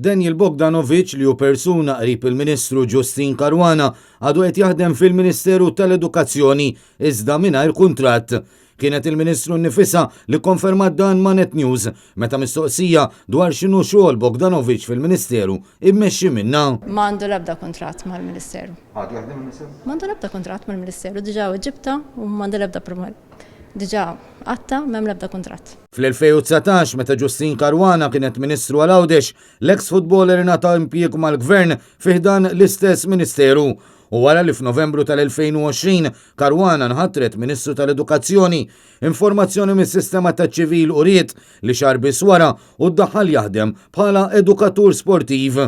Daniel Bogdanovic li hu persuna qrib il-Ministru Justyne Caruana għadu qed jaħdem fil-Ministeru tal-Edukazzjoni iżda mingħajr kuntratt. Kienet il-Ministru nnifisha li kkonfermat dan ma' Net News meta mistoqsija dwar x'inhu xogħol Bogdanovic fil-Ministeru immexxi minnha. M'għandu l-ebda kuntratt mal-Ministeru. Għadu jaħdem il-Ministeru? M'għandu l-ebda kuntratt mal-Ministeru, diġà weġibtha u m'għandu l-ebda Diġà għadtha, m'hemm l-ebda kuntratt. Fl-2019, meta Justyne Caruana kienet Ministru għal Għawdex, l-eks futboler ingħata impjieg mal-Gvern fi ħdan l-istess Ministeru. U wara li f'Novembru tal-2020 Caruana nħatret Ministru tal-Edukazzjoni, informazzjoni mis-sistema taċ-ċivil uriet li xahar biss wara hu ddaħħal jaħdem bħala edukatur sportiv.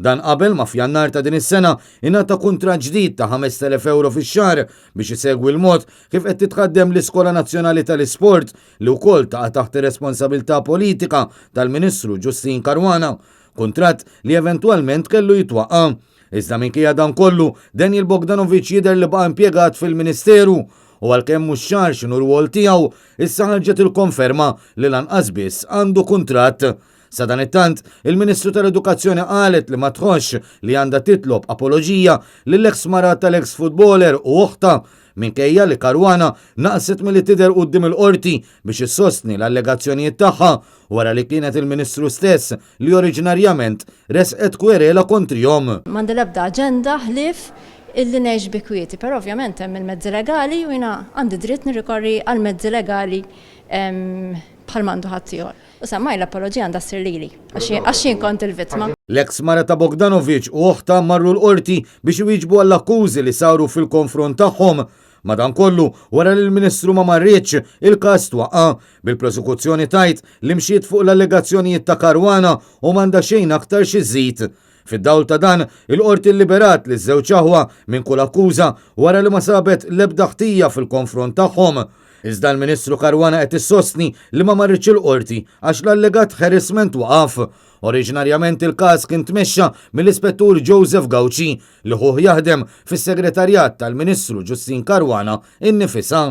Dan qabel ma f'Jannar ta' din is-sena ingħata kuntratt ġdid ta' 5,000 ewro fix-xahar biex isegwi l-mod kif qed titħaddem l-Iskola Nazzjonali tal-Isport li wkoll taqa' taħt ir-responsabilità politika tal-Ministru Justyne Caruana, kuntratt li eventwalment kellu jitwaqqa'. Iżda minkejja dan kollu, Daniel Bogdanovic jidher li baqa' impjegat fil-Ministeru u għalkemm mhux ċar x'inhu r-rwol tiegħu, issa ħarġet il-konferma li lanqas biss għandu kuntratt. Sadanittant, il-Ministru tal-Edukazzjoni qalet li ma tħossx li għandha titlob apoloġija lill-eks mara tal-eks futboler u oħtha, minkejja li Caruana naqset milli tidher quddiem il-Qorti biex issostni l-allegazzjonijiet tagħha wara li kienet il-Ministru stess li oriġinarjament ressqet kwerela kontrihom. M'għandi l-ebda aġenda ħlief illi ngħix bi kwieti, però ovvjament hemm il-mezzi legali u jiena għandi dritt nirrikorri għall-mezzi legali bħal m'għandu ħaddieħor. U semmai l-apoloġija għandha ssir lili, għax jien kont il-vittma. L-eks mara ta' Bogdanovic u oħtha marru l-Qorti biex iwieġbu għall-akkużi li saru fil-konfront tagħhom. Madankollu, wara li l-Ministru ma marritx, il-każ twaqqa', bil-prosekuzzjoni tgħid li mxiet fuq l-allegazzjonijiet ta' Caruana u m'għandha xejn aktar xi żżid. Fid-dawl ta' dan, il-Qorti lliberat liż-żewġ aħwa minn kull akkuża wara li ma sabet l-ebda ħtija fil-konfront tagħhom. Iżda l-Ministru Caruana qed issostni li ma marritx il-Qorti għax l-allegat harassment waqaf. Oriġinarjament il-każ kien tmexxa mill-Ispettur Joseph Gauci li ħuh jaħdem fis-Segretarjat tal-Ministru Justyne Caruana innifisha.